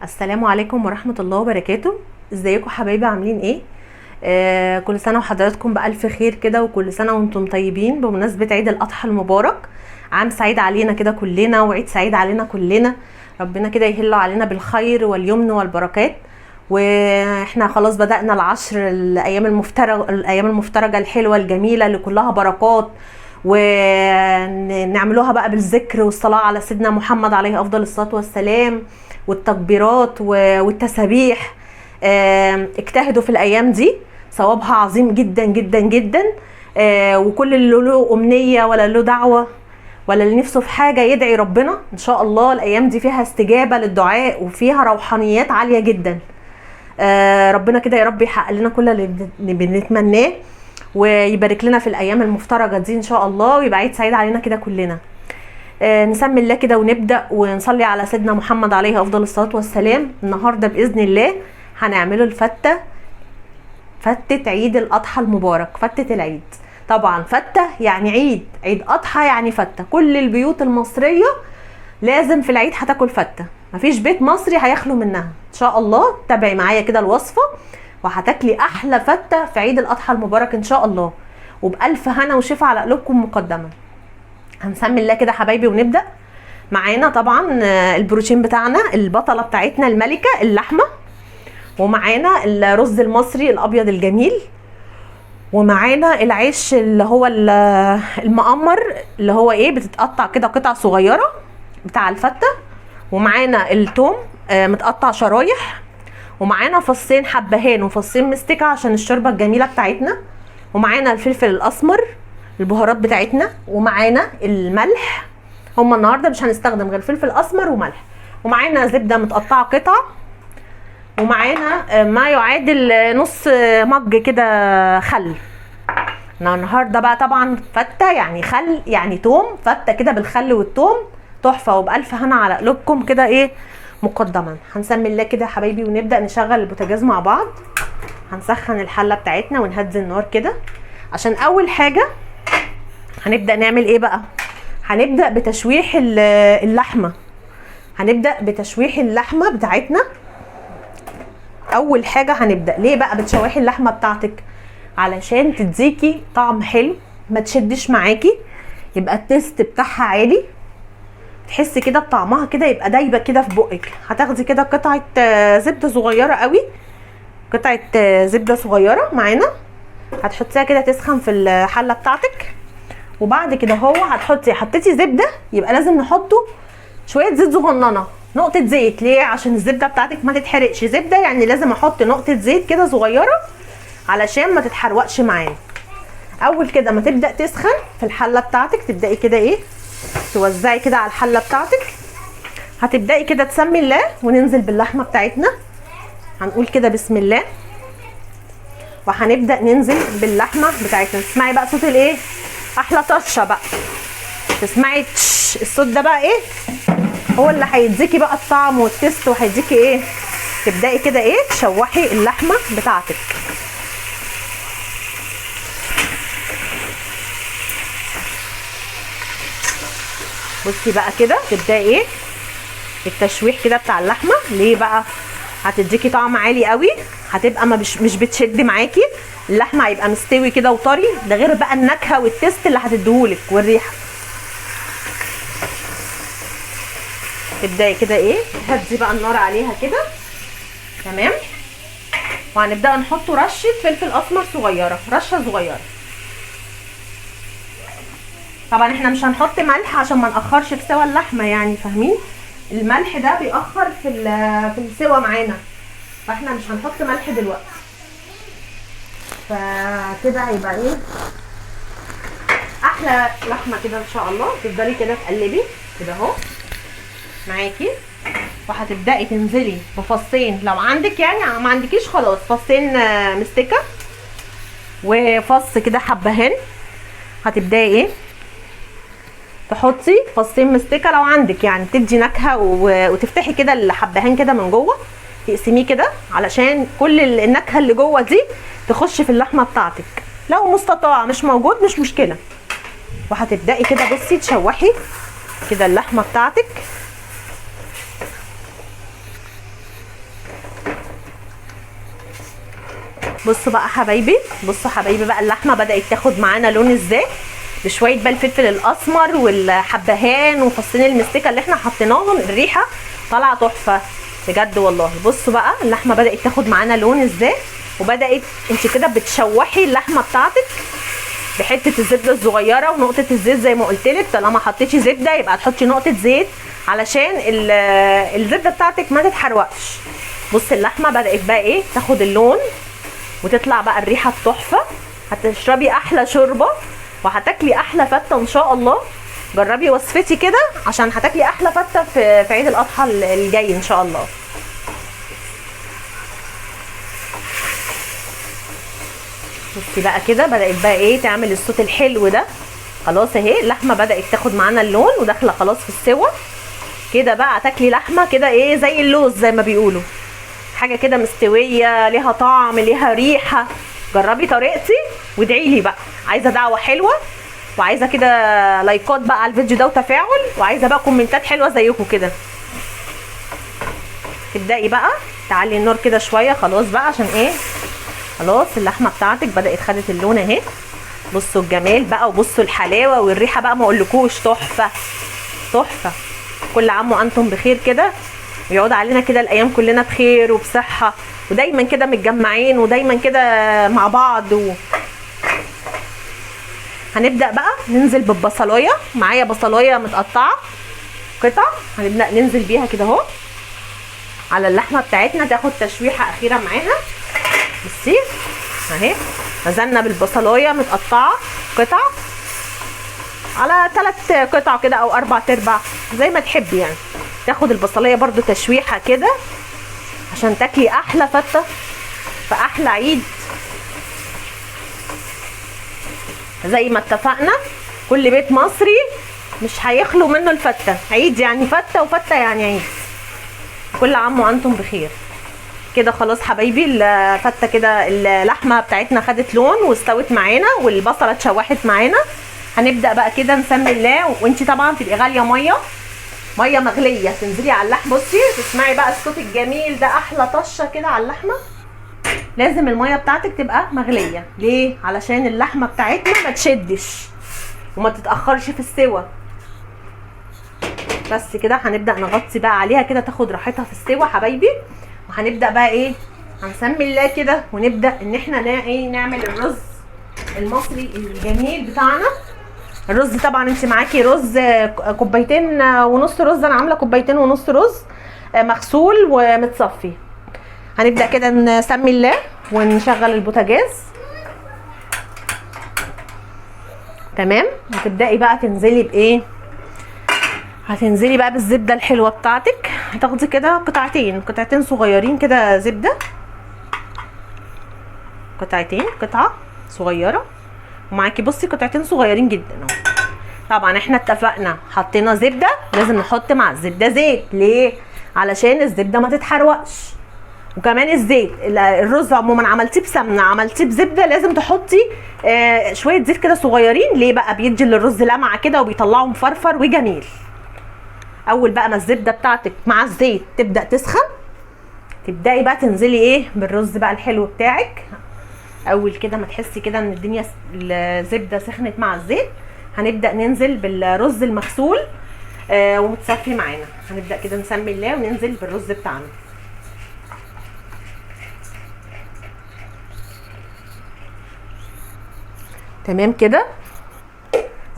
السلام عليكم ورحمة الله وبركاته. ازيكم حبايبي، عاملين ايه؟ كل سنة وحضراتكم بألف خير كده، وكل سنة وانتم طيبين بمناسبة عيد الأضحى المبارك. عام سعيد علينا كده كلنا، وعيد سعيد علينا كلنا. ربنا كده يهله علينا بالخير واليمن والبركات. واحنا خلاص بدأنا العشر الأيام المفترجة، الأيام المفترجة الحلوة الجميلة اللي كلها بركات، ونعملوها بقى بالذكر والصلاة على سيدنا محمد عليه أفضل الصلاة والسلام، والتكبيرات والتسابيح. اجتهدوا في الأيام دي، ثوابها عظيم جدا جدا جدا. وكل اللي له أمنية ولا له دعوة ولا اللي نفسه في حاجة يدعي ربنا إن شاء الله. الأيام دي فيها استجابة للدعاء وفيها روحانيات عالية جدا. ربنا كده يا رب يحقق لنا كل اللي بنتمناه، ويبارك لنا في الأيام المفترجة دي إن شاء الله، ويبقى عيد سعيد علينا كده كلنا. نسمي الله كده ونبدأ ونصلي على سيدنا محمد عليه أفضل الصلاة والسلام. النهاردة بإذن الله هنعمله الفتة، فتة عيد الأضحى المبارك، فتة العيد. طبعا فتة يعني عيد، عيد أضحى يعني فتة. كل البيوت المصرية لازم في العيد هتاكل فتة، مفيش بيت مصري هيخلو منها إن شاء الله. تابعي معايا كده الوصفة وهتاكلي أحلى فتة في عيد الأضحى المبارك إن شاء الله، وبألف هنا وشفا على قلوبكم مقدما. هنسمي الله كده حبايبي ونبدأ. معانا طبعا البروتين بتاعنا، البطلة بتاعتنا الملكة اللحمة، ومعانا الرز المصري الأبيض الجميل، ومعانا العيش اللي هو المقمر اللي هو ايه بتتقطع كده قطع صغيرة بتاع الفتة، ومعانا التوم متقطع شرايح، ومعانا فصين حبهان وفصين مستكة عشان الشوربة الجميلة بتاعتنا، ومعانا الفلفل الأسمر البهارات بتاعتنا، ومعانا الملح. هما النهارده مش هنستخدم غير فلفل اسمر وملح، ومعانا زبدة متقطعه قطع، ومعانا ما يعادل نص مج كده خل. النهارده بقى طبعا فته يعني خل يعني توم، فته كده بالخل والتوم تحفة، وبألف هنا على قلوبكم كده ايه مقدما. هنسمي الله كده يا حبايبي ونبدأ نشغل البوتاجاز مع بعض. هنسخن الحلة بتاعتنا ونهدي النار كده، عشان اول حاجة هنبدأ نعمل ايه بقى؟ هنبدأ بتشويح اللحمة. هنبدأ بتشويح اللحمة بتاعتنا اول حاجة. هنبدأ ليه بقى بتشوحي اللحمة بتاعتك؟ علشان تديكي طعم حلو، ما تشدش معاكي، يبقى ال taste بتاعها عالي، تحسي كده بطعمها كده، يبقى دايبه كده في بقك. هتاخدي كده قطعه زبدة صغيرة قوي، قطعه زبدة صغيرة معانا، هتحطيها كده تسخن في الحلة بتاعتك. وبعد كده هو هتحطي، حطيتي زبدة يبقى لازم نحطه شوية زيت صغننه، نقطة زيت. ليه؟ عشان الزبدة بتاعتك ما تتحرقش. زبدة يعني لازم احط نقطة زيت كده صغيرة علشان ما تتحرقش معانا. اول كده ما تبدا تسخن في الحلة بتاعتك، تبداي كده ايه توزعي كده على الحلة بتاعتك. هتبداي كده تسمي الله وننزل باللحمه بتاعتنا. هنقول كده بسم الله، وهنبدا ننزل باللحمه بتاعتنا. تسمعي بقى صوت الايه، احلى طشه بقى، تسمعي الصوت ده بقى ايه هو اللي هيديكي بقى الطعم والتست، وهيديكي ايه تبداي كده ايه تشوحي اللحمة بتاعتك. بصي بقى كده تبداي ايه التشويح كده بتاع اللحمة. ليه بقى؟ هتديكي طعم عالي قوي، هتبقى ما مش بتشد معاكي، اللحمة هيبقى مستوي كده وطري، ده غير بقى النكهة والتست اللي هتديهولك والريحه. تبداي كده ايه هدي بقى النار عليها كده، تمام. وهنبدا نحط رشه فلفل اسمر صغيرة، رشه صغيرة. طبعا احنا مش هنحط ملح عشان ما ناخرش في سوى اللحمة، يعني فاهمين الملح ده بيأخر في السوى معانا، فاحنا مش هنحط ملح دلوقتي. فكده هيبقى ايه احلى لحمه كده ان شاء الله. تفضلي كده تقلبي كده اهو معاكي، وهتبداي تنزلي بفصين لو عندك، يعني ما عندكيش خلاص فصين مستكه وفص كده حبهان. هتبداي ايه تحطي فصين مستكه لو عندك، يعني تدي نكهة، وتفتحي كده الحبهان كده من جوه، تقسميه كده علشان كل النكهة اللي جوه دي تخش في اللحمة بتاعتك. لو مستطاع، مش موجود مش مشكلة. وهتبداي كده بصي تشوحي كده اللحمة بتاعتك. بصوا بقى حبايبي، بصوا حبايبي بقى اللحمة بدات تاخد معانا لون ازاي، بشوية بقى الفلفل الاسمر والحبهان وفصين المستكه اللي احنا حطيناهم، الريحة طالعه تحفة بجد والله. بصوا بقى اللحمة بدات تاخد معانا لون ازاي، وبدات انت كده بتشوحي اللحمة بتاعتك بحته الزبدة الصغيرة ونقطة الزيت زي ما قلت لك. طالما حطيتي زبدة يبقى تحطي نقطة زيت علشان الزبدة بتاعتك ما تتحرقش. بصي اللحمة بدات بقى ايه تاخد اللون وتطلع بقى الريحة التحفة. هتشربي احلى شوربة وهتاكلي احلى فته ان شاء الله. جربي وصفتي كده عشان هتاكلي احلى فته في عيد الاضحى الجاي ان شاء الله. بصي بقى كده بدات بقى ايه تعمل الصوت الحلو ده. خلاص اهي اللحمة بدات تاخد معانا اللون وداخله خلاص في السوا كده. بقى تاكلي لحمه كده ايه زي اللوز زي ما بيقولوا، حاجة كده مستوية ليها طعم ليها ريحه. جربي طريقتي وادعي لي بقى. عايزه دعوه حلوة وعايزه كده لايكات بقى على الفيديو ده وتفاعل، وعايزه بقى كومنتات حلوة زيكم كده. تبداي بقى تعلي النار كده شوية خلاص بقى عشان ايه خلاص اللحمة بتاعتك بدات خدت اللون اهي. بصوا الجمال بقى وبصوا الحلاوة والريحه بقى ما اقولكوش، تحفة تحفة. كل عام وانتم بخير كده، ويعود علينا كده الايام كلنا بخير وبصحه، ودايما كده متجمعين ودايما كده مع بعض. هنبدا بقى ننزل بالبصلايه. معايا بصلايه متقطعه قطع، هنبدا ننزل بيها كده اهو على اللحمة بتاعتنا، تاخد تشويحه اخيرة معاها. بصي اهي نزلنا بالبصلايه متقطعه قطع على 3 قطع كده او 4 ارباع زي ما تحبي يعني. تاخد البصلايه برده تشويحه كده عشان تاكلي احلى فته في احلى عيد. زي ما اتفقنا كل بيت مصري مش هيخلو منه الفته، عيد يعني فته وفته يعني عيد. كل عام وانتم بخير كده. خلاص حبايبي الفته كده اللحمة بتاعتنا خدت لون واستوت معانا والبصله اتشوحت معانا. هنبدا بقى كده نسمي الله، وانتي طبعا تبقي غالية مية مغليه تنزلي على اللحمة. بصي تسمعي بقى الصوت الجميل ده، احلى طشه كده على اللحمة. لازم المية بتاعتك تبقى مغليه، ليه؟ علشان اللحمة بتاعتنا ما تشدش وما تتاخرش في السوى. بس كده هنبدا نغطي بقى عليها كده تاخد راحتها في السوى حبايبي. وهنبدا بقى ايه هنسمي الله كده ونبدا ان احنا ايه نعمل الرز المصري الجميل بتاعنا. الرز طبعا انت معاكي رز 2.5 كوباية رز، انا عامله 2.5 كوباية رز مغسول ومتصفي. هنبدا كده نسمي الله ونشغل البوتاجاز. تمام. هتبداي بقى تنزلي بايه؟ هتنزلي بقى بالزبده الحلوة بتاعتك. هتاخدي كده قطعتين صغيرين كده زبدة، قطعتين، قطعه صغيرة، ومعاكي بصي قطعتين صغيرين جدا اهو. طبعا احنا اتفقنا حطينا زبدة لازم نحط مع الزبدة زيت، ليه؟ علشان الزبدة ما تتحرقش. وكمان الزيت، الرز عموما عملتيه بسمنه عملتيه بزبده لازم تحطي شوية زيت كده صغيرين. ليه بقى؟ بيدي للرز لمعة كده وبيطلعه مفرفر وجميل. اول بقى ما الزبدة بتاعتك مع الزيت تبدا تسخن تبداي بقى تنزلي ايه بالرز بقى الحلو بتاعك. اول كده ما تحسي كده ان الدنيا الزبدة سخنت مع الزيت هنبدا ننزل بالرز المغسول ومتصفي معانا. هنبدا كده نسمي الله وننزل بالرز بتاعنا. تمام كده.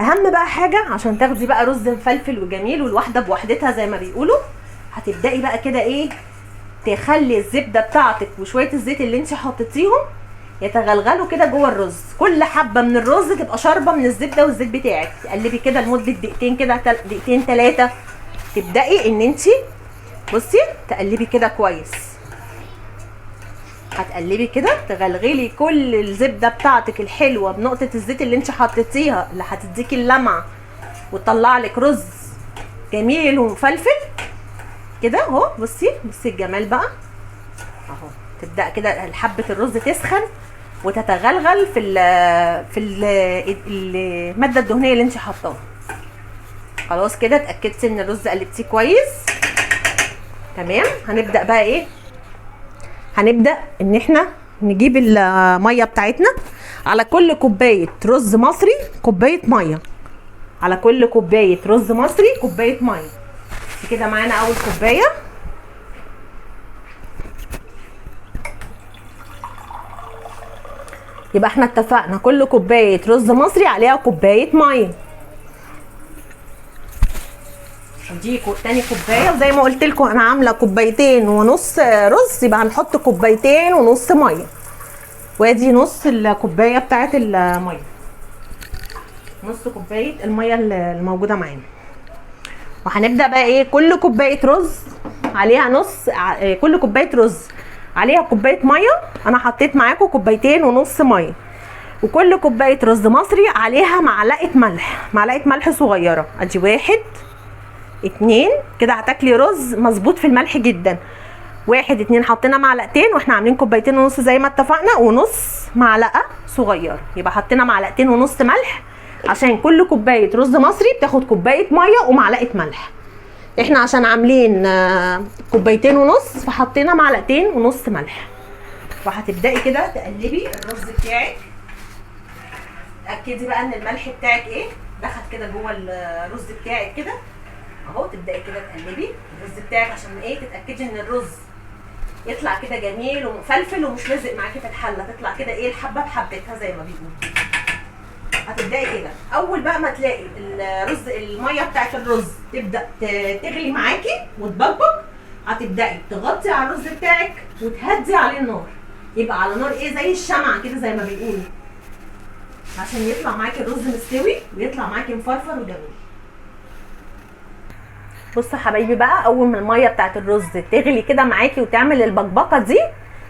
اهم بقى حاجة عشان تاخدي بقى رز مفلفل وجميل والواحده بوحدتها زي ما بيقولوا، هتبداي بقى كده ايه تخلي الزبدة بتاعتك وشوية الزيت اللي انت حطيتيهم يتغلغلوا كده جوه الرز. كل حبه من الرز تبقى شاربه من الزبدة والزيت بتاعك. تقلبي كده لمدة دقيقتين كده، دقيقتين 3. تبداي ان انت بصي تقلبي كده كويس. هتقلبي كده تغلغلي كل الزبدة بتاعتك الحلوة بنقطة الزيت اللي انت حطيتيها اللي هتديكي اللمعة وتطلع لك رز جميل ومفلفل كده اهو. بصي بصي الجمال بقى اهو. تبدا كده حبه الرز تسخن وتتغلغل في ال في ال المادة الدهنية اللي انت حطاها. خلاص كده اتاكدتي ان الرز قلبتيه كويس. تمام. هنبدا بقى ايه؟ هنبدا ان احنا نجيب المية بتاعتنا. على كل كوباية رز مصري كوباية مية، على كل كوباية رز مصري كوباية مية. كده معانا اول كوباية. يبقى احنا اتفقنا كل كوباية رز مصري عليها كوباية مية. دي تاني كوباية، وزي ما قلت لكم انا عامله 2.5 كوباية رز، يبقى هنحط 2.5 كوباية مية. وادي نص الكوباية بتاعت المية، نص كوباية المية الموجودة معانا. وهنبدا بقى ايه، كل كوباية رز عليها نص، كل كوباية رز عليها كوباية مية. انا حطيت معاكم 2.5 كوباية مية. وكل كوباية رز مصري عليها معلقه ملح، معلقه ملح صغيرة. ادي 1 2 كده، هتاكلي رز مظبوط في الملح جدا. 1 2 حطينا معلقتين، واحنا عاملين 2.5 كوباية زي ما اتفقنا، ونص معلقه صغيرة. يبقى حطينا 2.5 معلقة ملح، عشان كل كوباية رز مصري بتاخد كوباية مية ومعلقة ملح. احنا عشان عاملين 2.5 كوباية فحطينا 2.5 معلقة ملح. وهتبداي كده تقلبي الرز بتاعك. اتاكدي بقى ان الملح بتاعك ايه دخل كده جوه الرز بتاعك كده اهو. تبداي كده تقلبي الرز بتاعك عشان ايه، تتاكدي ان الرز يطلع كده جميل ومفلفل ومش لازق معاكي في الحلة، تطلع كده ايه الحبة بحبتها زي ما بيقولوا. هتبداي كده اول بقى ما تلاقي الرز المية بتاعت الرز تبدا تغلي معاكي وتبقبق، هتبداي تغطي على الرز بتاعك وتهدي عليه النار. يبقى على نار ايه زي الشمعة كده زي ما بيقولوا، عشان يطلع معاكي الرز مستوي ويطلع معاكي مفرفر وجميل. بصوا حبايبي بقى، اول ما المية بتاعت الرز تغلي كده معاكي وتعمل البقبقه دي،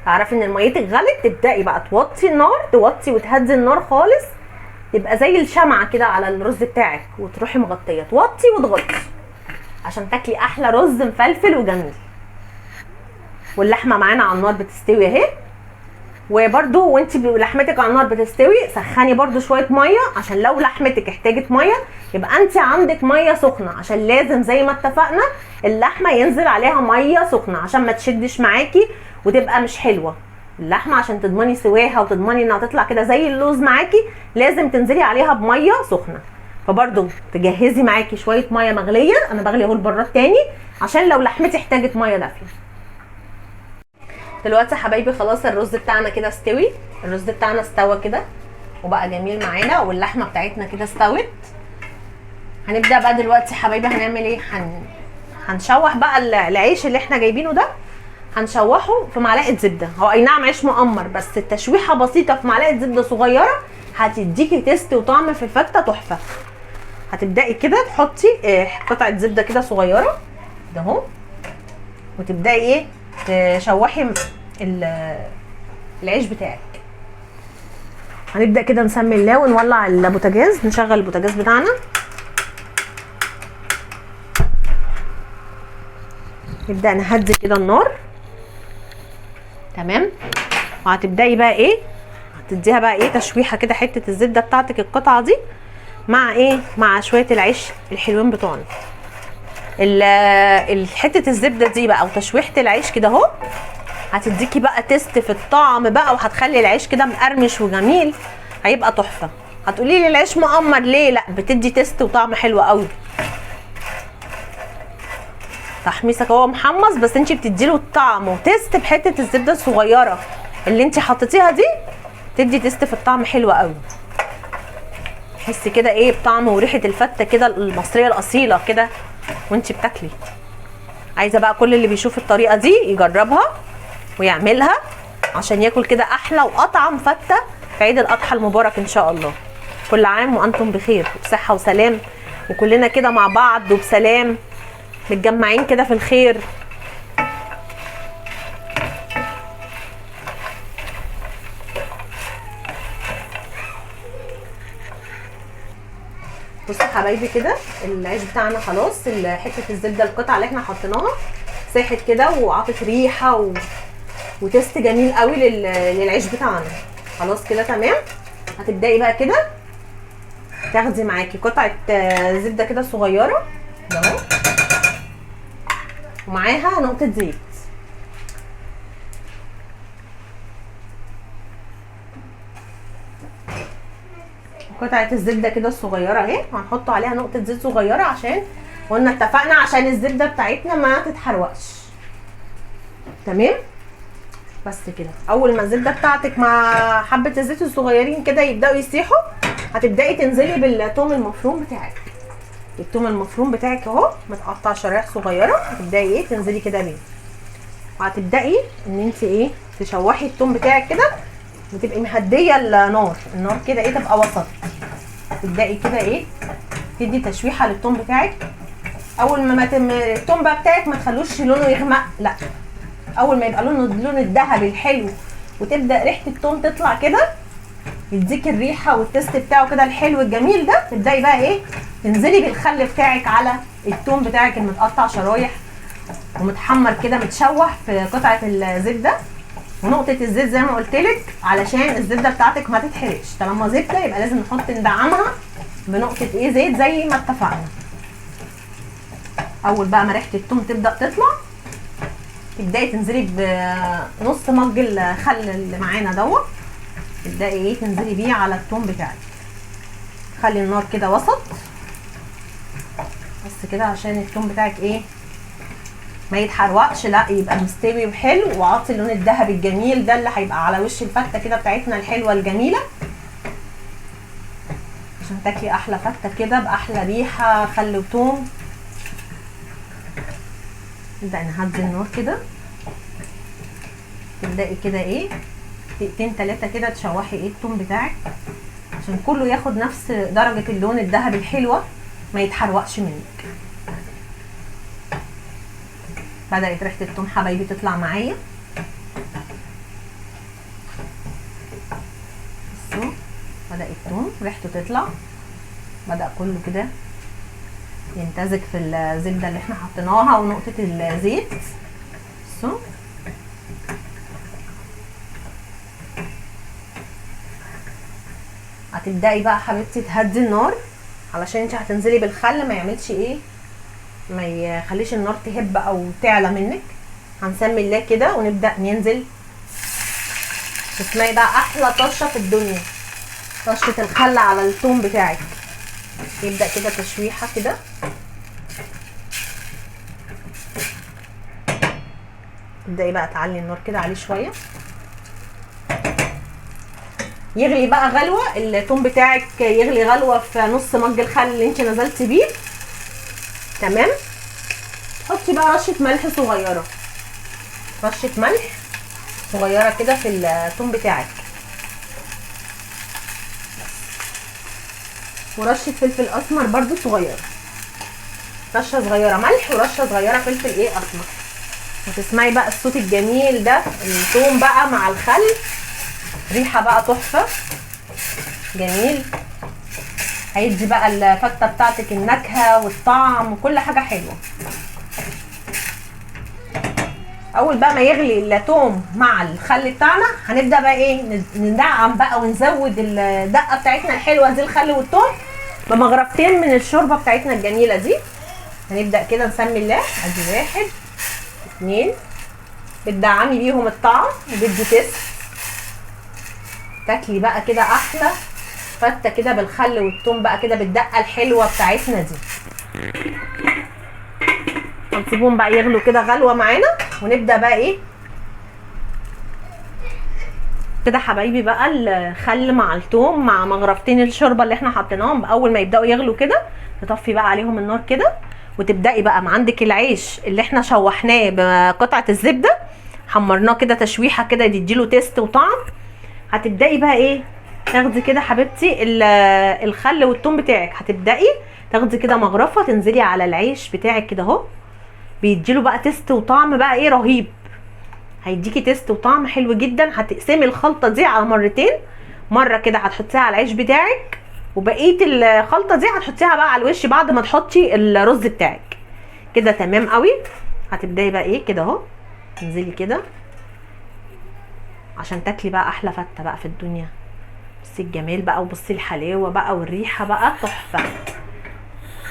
تعرفي ان ميتك غلت. تبداي بقى توطي النار، توطي وتهدي النار خالص، تبقى زي الشمعة كده على الرز بتاعك، وتروحي مغطيه، توطي وتغطي عشان تاكلي احلى رز مفلفل وجميل. واللحمة معانا على النار بتستوي اهي. وبرده وانت لحمتك على النار بتستوي، سخني برده شوية مية، عشان لو لحمتك احتاجت مية يبقى انت عندك مية سخنة، عشان لازم زي ما اتفقنا اللحمة ينزل عليها مية سخنة عشان ما تشدش معاكي وتبقى مش حلوة اللحمة. عشان تضمني سواها وتضمني انها تطلع كده زي اللوز معاكي، لازم تنزلي عليها بميه سخنة. فبرده تجهزي معاكي شوية مية مغليه، انا بغلي اهو البراد تاني عشان لو لحمتي احتاجت مية دافيه. دلوقتي يا حبايبي خلاص الرز بتاعنا كده استوي، الرز بتاعنا استوى كده وبقى جميل معانا، واللحمة بتاعتنا كده استوت. هنبدا بقى دلوقتي يا حبايبي هنعمل ايه، هنشوح بقى العيش اللي احنا جايبينه ده، هنشوحه في معلقه زبدة. هو اي نعم عيش مقمر، بس التشويحه بسيطة في معلقه زبدة صغيرة هتديكي taste وطعم في الفته تحفة. هتبداي كده تحطي قطعه زبدة كده صغيرة ده اهو، وتبداي ايه تشوحي العيش بتاعك. هنبدا كده نسمي الله ونولع البوتاجاز، نشغل البوتاجاز بتاعنا. نبدا نهدي كده النار، تمام. وهتبداي بقى ايه، هتديها بقى ايه تشويحه كده حتة الزبدة بتاعتك القطعة دي مع ايه، مع شوية العيش الحلوين بتوعنا. حتة الزبدة دي بقى وتشويحه العيش كده اهو هتديكي بقى تيست في الطعم بقى، وهتخلي العيش كده مقرمش وجميل، هيبقى تحفة. هتقولي لي العيش مقمر ليه؟ لا، بتدي taste وطعم حلو قوي. تحميصك هو محمص، بس انت بتديله الطعم و taste بحته الزبدة الصغيرة اللي انت حطيتيها دي، تدي taste في الطعم حلو قوي. تحسي كده ايه بطعم وريحه الفته كده المصرية الاصيلة كده وانت بتاكلي. عايزه بقى كل اللي بيشوف الطريقة دي يجربها ويعملها عشان ياكل كده احلى واطعم فته في عيد الاضحى المبارك ان شاء الله. كل عام وانتم بخير وبصحه وسلام، وكلنا كده مع بعض وبسلام، متجمعين كده في الخير. بصوا حبايبي كده العيش بتاعنا خلاص، حتة الزبدة القطعة اللي احنا حطيناها ساحت كده وعطت ريحه وتست جميل قوي للعيش بتاعنا. خلاص كده تمام. هتبداي بقى كده تاخدي معاكي قطعه زبدة كده صغيرة اهو، ومعاها نقطة زيت. قطعه الزبدة كده الصغيرة اهي، وهنحط عليها نقطة زيت صغيرة عشان قلنا اتفقنا عشان الزبدة بتاعتنا ما تتحرقش. تمام بس كده. اول ما الزبدة بتاعتك مع حبه الزيت الصغيرين كده يبداوا يسيحوا، هتبداي تنزلي بالثوم المفروم بتاعك. الثوم المفروم بتاعك اهو متقطع شرايح صغيرة، هتبداي ايه تنزلي كده بيه، وهتبداي ان انت ايه تشوحي الثوم بتاعك كده، وتبقي مهديه النار، النار كده ايه تبقى وسط. تبداي كده ايه تدي تشويحه للثوم بتاعك. اول ما الثوم بقى بتاعك ما تخلوش لونه يغمق، لا، اول ما يبقى لونه اللون الذهبي الحلو وتبدا ريحه الثوم تطلع كده، يديك الريحة وال taste بتاعه كده الحلو الجميل ده، تبداي بقى ايه تنزلي بالخل بتاعك على الثوم بتاعك المتقطع شرايح ومتحمر كده متشوح في قطعه الزبدة ونقطة الزيت زي ما قلت لك علشان الزبدة بتاعتك ما تتحرقش. طالما زبدة يبقى لازم نحط ندعمها بنقطة ايه زيت زي ما اتفقنا. اول بقى ما ريحه الثوم تبدا تطلع، تبداي تنزلي بنص مج الخل اللي معانا دوت، تبداي ايه تنزلي بيه على الثوم بتاعك. خلي النار كده وسط بس كده عشان الثوم بتاعك ايه ما يتحرقش، لا يبقى مستوي وحلو وعاطي اللون الذهبي الجميل ده اللي هيبقى على وش الفته كده بتاعتنا الحلوة الجميلة، عشان تاكلي احلى فته كده باحلى ريحه خل وثوم. نبدا نهدي النار كده، تبداي كده ايه دقيقتين ثلاثة كده تشوحي ايه الثوم بتاعك عشان كله ياخد نفس درجه اللون الذهبي الحلوة ما يتحرقش منك. بدأت ريحة الثوم حبايبي تطلع معايا. بصوا بدأ الثوم ريحته تطلع، بدأ كله كده يمتزج في الزبدة اللي احنا حطيناها ونقطة الزيت. بصوا هتبدأي بقى حبيبتي تهدي النار علشان انت هتنزلي بالخل ما يعملش ايه، ما يخليش النار تهب او تعلى منك. هنسمي الله كده ونبدا ننزل. تسمعي بقى احلى طشه في الدنيا، طشه الخل على الثوم بتاعك. يبدا كده تشويحه كده، تبداي بقى تعلي النار كده عليه شوية، يغلي بقى غلوه الثوم بتاعك، يغلي غلوه في نص مج الخل اللي انت نزلتي بيه. تمام. حطي بقى رشه ملح صغيرة، رشه ملح صغيرة كده في الثوم بتاعك، ورشه فلفل اسمر برده صغيرة، رشه صغيرة ملح ورشه صغيرة فلفل ايه اسمر. وتسمعي بقى الصوت الجميل ده، الثوم بقى مع الخل، ريحه بقى تحفة جميل. هيدي بقى الفته بتاعتك النكهة والطعم وكل حاجة حلوة. اول بقى ما يغلي الثوم مع الخل بتاعنا، هنبدا بقى ايه ندعم بقى ونزود الدقة بتاعتنا الحلوة دي الخل والثوم بمغرفتين من الشوربة بتاعتنا الجميلة دي. هنبدا كده نسمي الله، ادي 1 2، بتدعمي بيهم الطعم وبيدي تيست. تاكلي بقى كده احلى فته كده بالخل والثوم بقى كده بالدقه الحلوة بتاعتنا دي. هنسيبهم بقى يغلوا كده غلوه معانا، ونبدا بقى ايه كده حبايبي بقى الخل مع الثوم مع مغرفتين الشوربة اللي احنا حطيناهم. اول ما يبداوا يغلوا كده تطفي بقى عليهم النار كده، وتبداي بقى ما عندك العيش اللي احنا شوحناه بقطعه الزبدة، حمرناه كده تشويحه كده يديله taste وطعم. هتبداي بقى ايه تاخدي كده حبيبتي الخل والثوم بتاعك، هتبداي تاخدي كده مغرفه تنزلي على العيش بتاعك كده اهو، بيديله بقى taste وطعم بقى ايه رهيب، هيديكي taste وطعم حلو جدا. هتقسمي الخلطة دي على مرتين، مرة كده هتحطيها على العيش بتاعك، وبقية الخلطة دي هتحطيها بقى على الوش بعد ما تحطي الرز بتاعك كده. تمام قوي. هتبداي بقى ايه كده اهو تنزلي كده عشان تاكلي بقى احلى فته بقى في الدنيا. بصي الجمال بقى، وبصي الحلاوة بقى، والريحه بقى تحفة.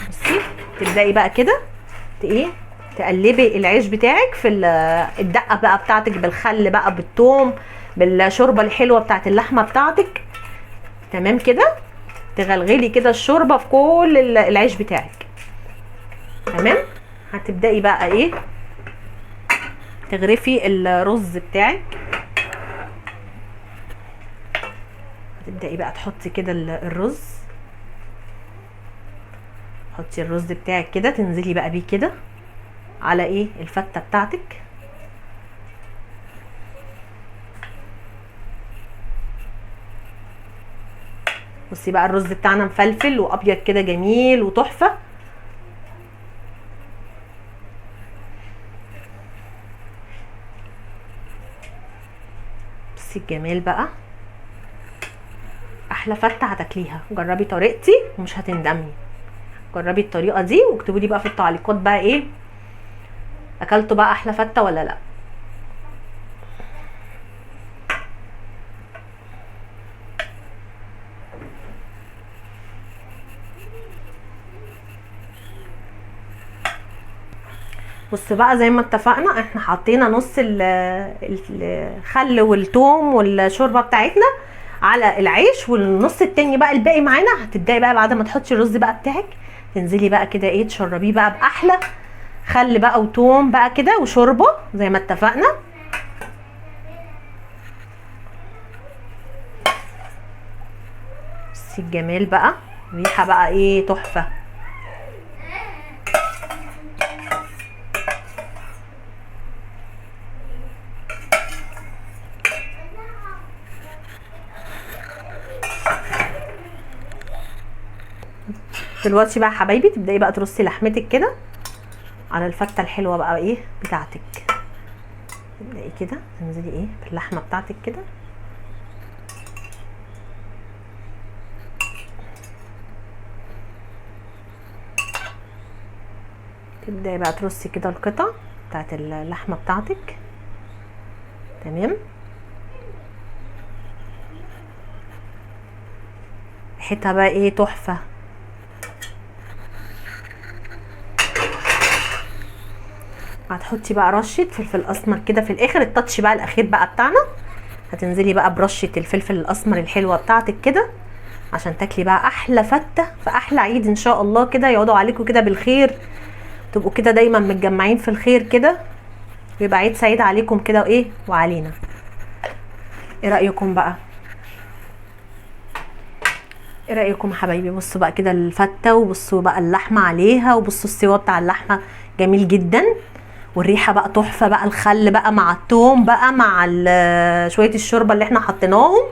بصي تبداي بقى كده ايه تقلبي العيش بتاعك في الدقة بقى بتاعتك بالخل بقى بالثوم بالشوربه الحلوة بتاعت اللحمة بتاعتك. تمام كده. تغلغلي كده الشوربة في كل العيش بتاعك. تمام. هتبداي بقى ايه، تغرفي الرز بتاعك. هتبداي بقى تحطي كده الرز، حطي الرز بتاعك كده، تنزلي بقى بيه كده على ايه الفته بتاعتك. بصي بقى الرز بتاعنا مفلفل وابيض كده جميل وتحفه. بصي الجمال بقى، احلى فته هتاكليها. جربي طريقتي ومش هتندمي. جربي الطريقة دي واكتبوا لي بقى في التعليقات بقى ايه اكلتوا بقى احلى فته ولا لا. بص بقى زي ما اتفقنا احنا حطينا نص الخل والثوم والشوربه بتاعتنا على العيش، والنص التاني بقى الباقي معانا. هتبداي بقى بعد ما تحطي الرز بقى بتاعك تنزلي بقى كده ايه تشربيه بقى باحلى خل بقى وتوم بقى كده وشوربه زي ما اتفقنا. بصي الجمال بقى، ريحه بقى ايه تحفة. دلوقتي بقى حبايبي تبداي بقى ترصي لحمتك كده على الفته الحلوة بقى ايه بتاعتك. تبداي كده تنزلي ايه باللحمه بتاعتك كده. تبداي بقى ترصي كده القطع بتاعت اللحمة بتاعتك. تمام. ريحتها بقى ايه تحفة. هتحطي بقى رشه فلفل اسمر كده في الاخر، التاتش بقى الاخير بقى بتاعنا. هتنزلي بقى برشه الفلفل الاسمر الحلوة بتاعتك كده عشان تاكلي بقى احلى فته في احلى عيد ان شاء الله كده. يقعدوا عليكم كده بالخير، تبقوا كده دايما متجمعين في الخير كده، ويبقى عيد سعيد عليكم كده وايه وعلينا. ايه رايكم بقى؟ ايه رايكم حبايبي؟ بصوا بقى كده الفته، وبصوا بقى اللحمة عليها، وبصوا السوا بتاع اللحمة جميل جدا، والريحه بقى تحفة بقى، الخل بقى مع الثوم بقى مع شوية الشوربة اللي احنا حطيناهم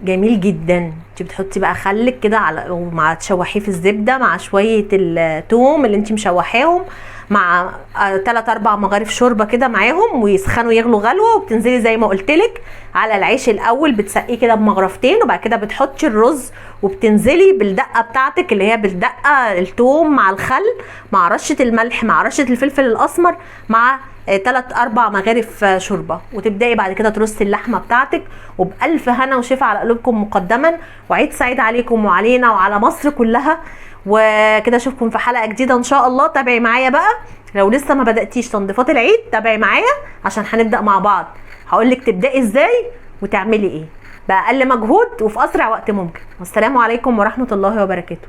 جميل جدا. انت بتحطي بقى خلك كده على ومع تشوحيه في الزبدة مع شوية الثوم اللي انت مشوحاهم مع 3 4 مغارف شوربة كده معاهم، ويسخنوا يغلوا غلوه، وبتنزلي زي ما قلتلك على العيش الاول بتسقيه كده بمغرفتين، وبعد كده بتحطي الرز وبتنزلي بالدقه بتاعتك اللي هي بالدقه الثوم مع الخل مع رشه الملح مع رشه الفلفل الاسمر مع 3 4 مغارف شوربة، وتبداي بعد كده ترصي اللحمة بتاعتك. وبالف هنا وشفا على قلوبكم مقدما، وعيد سعيد عليكم وعلينا وعلى مصر كلها. وكده اشوفكم في حلقة جديدة ان شاء الله. تابعي معايا بقى لو لسه ما بداتيش تنظيفات العيد، تابعي معايا عشان هنبدا مع بعض. هقول لك تبداي ازاي وتعملي ايه باقل مجهود وفي اسرع وقت ممكن. والسلام عليكم ورحمة الله وبركاته.